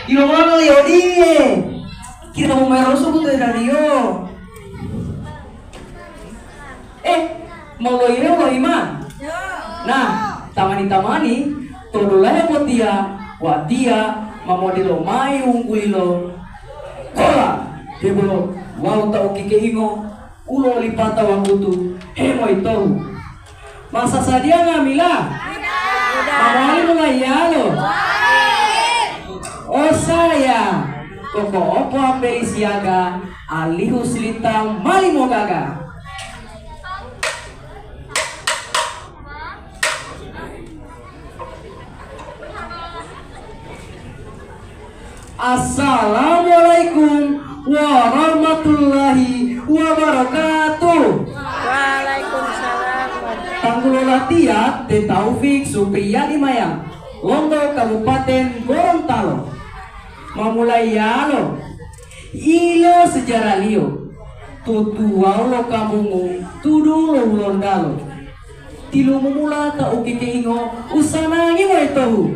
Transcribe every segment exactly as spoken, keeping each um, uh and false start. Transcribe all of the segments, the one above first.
Ilomala yo diye. Kira mo meroso ko to daliyo. Eh, mau loiyo lo iman. Nah, tamani-tamani, to dulahe botiya, watiya ma modelo mayi wunggulilo. Kola, debolo, wawu ta ukikeingo, ulo lipata wakutu, hemoyitohu. Masasadiya nga'amila? Ma mowali mongayiyalo? Osaya, popo'opo ampeli siyaga, alihu silita mali mogaga. Assalamualaikum warahmatullahi wabarakatuh. Waalaikumsalam. Tanggulo latiya te Taufik Supriyadi Mayang, lonto Kabupaten Gorontalo. Mamulaiyalo, ilo sejaraliyo, to tuwawu lo kambungu tudu lo Hulondalo. Tilumumula ta ukikeingo usanangi moyitohu.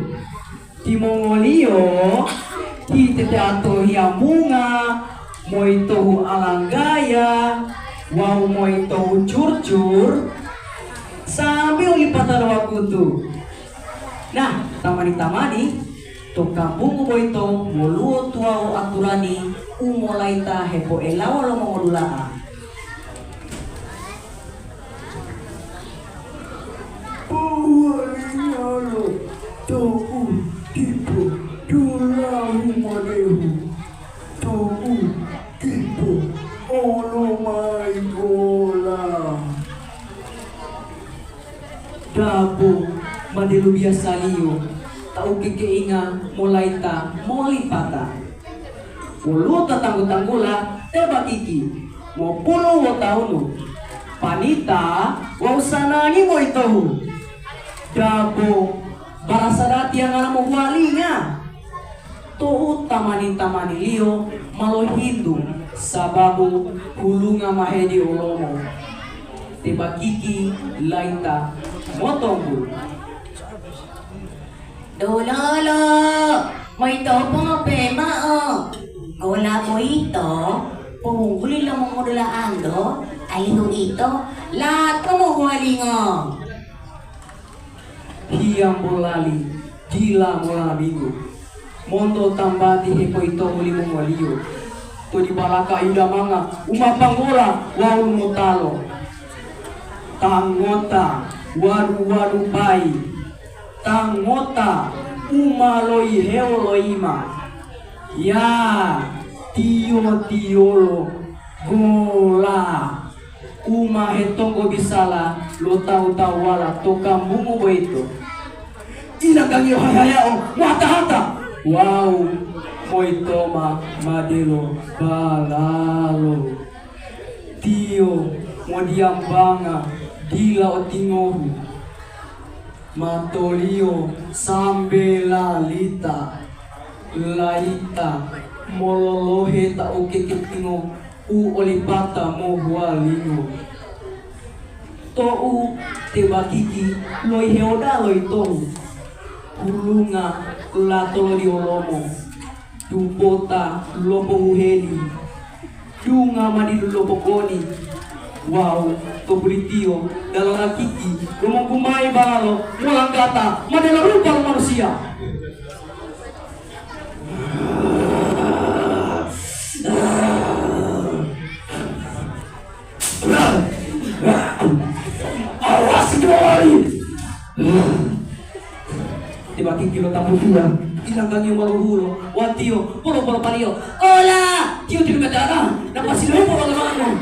Timongoliyo hitete atohiya bunga, moyitohu alanggaya, wawu moyitohu curcur, sambe u lipata lo wakutu. Nah, tamani-tamani, to kambungu boyito woluwo tuwawu aturani u molayita hepoelawa lo mongodula'a. Pohuwalingalo tou dipo dulahu modehu, tou dipo olo mayi gola. Dabo ma delo biyasaliyo ta ukekeinga molayita molipata. Woluwo ta tanggu-tanggula te bakiki, mopulu wotawunu, panita wawu sanangi moyitohu. Dabo barasa dati yangala mohuwalinga. To'u tamani-tamaniliyo ma lohintu sababu hulunga ma hediolomo, te bakiki layita motonggu. Dulolo, moyitopo ngope mao. Gola boyito powungguli lo mongodula'anto, alihu ito lato mohuwalingo. Hiyambo lali dila molamingo monto tambati hepoyitomu limongoliyo. To dibalaka idamanga u ma panggola wawu lumotalo. Ta ngota wadu-wadu payi, ta ngota u ma loihewo loyima. Ya, tiyo-tiyolo gola u ma hetonggo bisala lo tawu-tawuwala to kambungu boyito. Ilanggangiyo hayahayao, wata-hata wawu moyitoma ma delo balalo. Tiyo modiyambanga dila otingohu, matoliyo sambe lalita, layita mololohe ta ukeketingo u olipata mohuwalingo. To'u te bakiki loihewo da'a loyitohu, hulunga latolodiyolomo, dupota lopohuheli, dunga ma didu lopokoni, wawu to pulitiyo dalala kiki lomonggu mayi balalo molanggata ma delo rupa lo manusiya. Awas, Joy! Tiba kiki lo tabutuwa, ilanggangiyo ma lohulo, watiyo polo-polo paliyo. Ola, tiyo tilu metara, napasi lohupo bagaimana?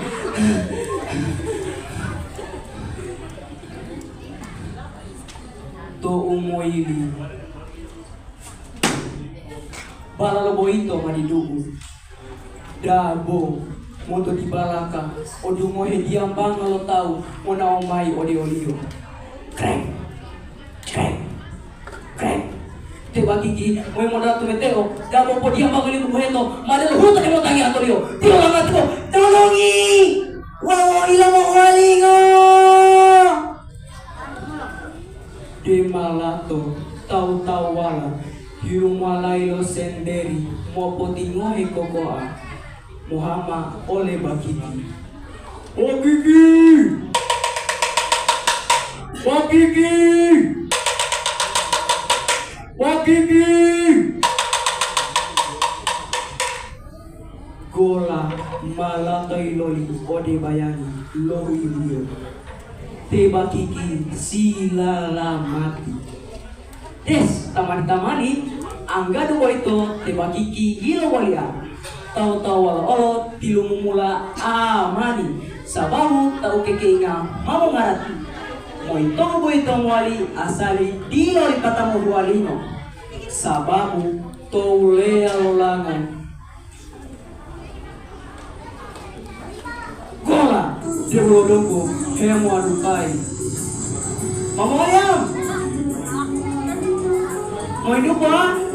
To umoyili. Balalo boyito ma didu'u. Dabo monto dibalaka, odungohe diyambanga lo tawu monao mayi ode oliyo. Kreng! Kreng! Kreng! Te bakiki moyi modatu meteo, dabo podiyambanga liyo bubuheto, ma delo huta de motangi atoliyo. Tiyo langatuwo, "Tolongi! Wawo ila mohuwalingo!" Dema lato tawu-tawuwala Hilumalayi lo senderi mopotingohe kokoa mohama ole bakiki. Bakiki! Bakiki! Bakiki! Gola ma lato yiloli ode bayangi lo ibuyo. Te bakiki silalamati. Des, tamani-tamani, anggadu boyito te bakiki yilowoliya. Tawu-tawuwala olo tilumumula amani, sababu ta ukekeinga ma mongarati. Moyitohu boyito mowali asali dila lipata mohuwalingo, sababu to wuleya lo lango. Gola, debo donggo, hemoadupayi. Mama Mariam! Mohidupa?